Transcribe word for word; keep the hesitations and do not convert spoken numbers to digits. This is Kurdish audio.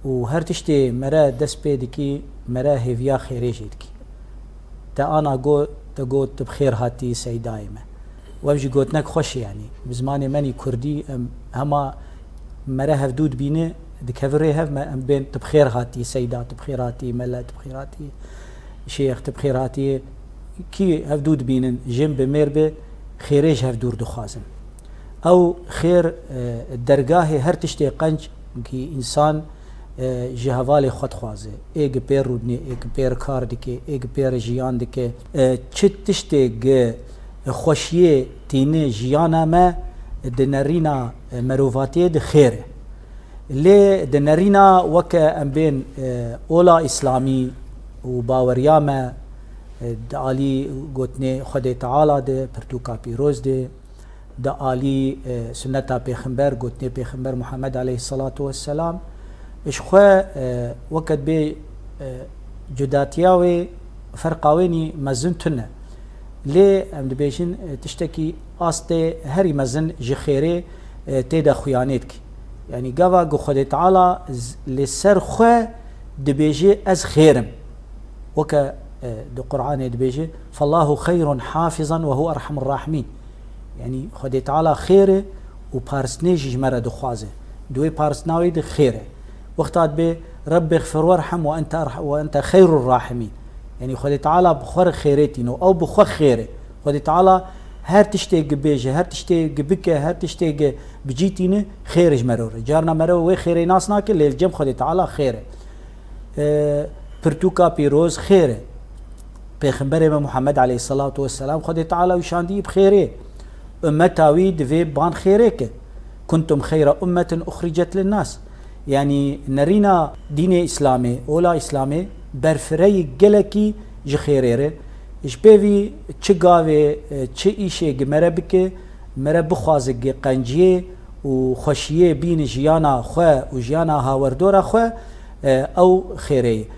û her tiştê mere dest pê dikî, mere hêviya xêrê jê dikî. Te ana got, te got, tu bi xêr hatî seydayê me. Ev jî gotinek xweş e, yanî. Bi zimanê me nî kurdî, em hema mere hevdû dibîne, dikeve rê hev me, em bên tu bi xêr hatî seyda, tu bi xêr hatî mele, tu bi xêr hatî şêx, tu bi xêr hatî. Kî hevdû dibînin, jin bi mêr bi, xêrê ji hevdû dixwazin. Ew xêr, e, dergahê her tiştê qenc kî însan, e, ji hevalê xwe dixwaze. Ê gi pê rûdinê, ê gi pê kar dike, ê gi pê jiyan dike. E, çi tiştê gi xweşiyê tîni jiyana me di nerîna, e, merovatiyê di xêr e. Lê di nerîna weke em bên, e, ola îslamî û baweriya me, e, di alî gotinê Xwedê Teala de, pirtûka pîroz de, di alî, e, sunneta pêxember, gotinê pêxember Muhammed aleyhisselatu vesselam, ji xwe, e, weke dibê, e, cudatiya wê, ferqa wê nî mezin tune. Lê em dibêjin, e, tiştekî astê herî mezin ji xêrê, e, tê de xuyanê dike. Yanî gava ku Xwedê Teala z-, li ser xwe dibêje, "Ez xêr im." Weke, e, di Qur'anê dibêje, "Fallahu xeyrun hafizan ve huve erhamur rahimîn." Yanî Xwedê Teala xêr e û paristinê jî ji me re dixwaze. Di wê paristina wê de xêr e. Wexta dibê, "Rebbi xfir werhem ve ente erh-, ve ente xeyrur rahimîn." Yanî Xwedê Teala bi xwe re xêrê tîne û ew bi xwe xêr e. Xwedê Teala her tiştê gi bêje, her tiştê gi bike, her tiştê gi bi cî tîne, xêr ji mero re. Carna mero wê xêrê nas nake, lê li cem Xwedê Teala xêr e. E, pirtûka pîroz xêr e. Pêxemberê me Muhammed aleyhisselatu vesselam, Xwedê Teala wî şandî bi xêrê. Ummeta wî divê ban xêrê ke. "Kuntum xeyra ummetin uxricet linnas." Yanî nerîna dînê Îslamê, ola Îslamê, berfireyî gelekî ji xêrê re. Ji pêvî çi gavê, e, çi îşê gi mere bike, mere bixwaze gi qenciyê û xweşiyê bîne jiyana xwe û jiyana hawerdora xwe, e, ew xêrê ye.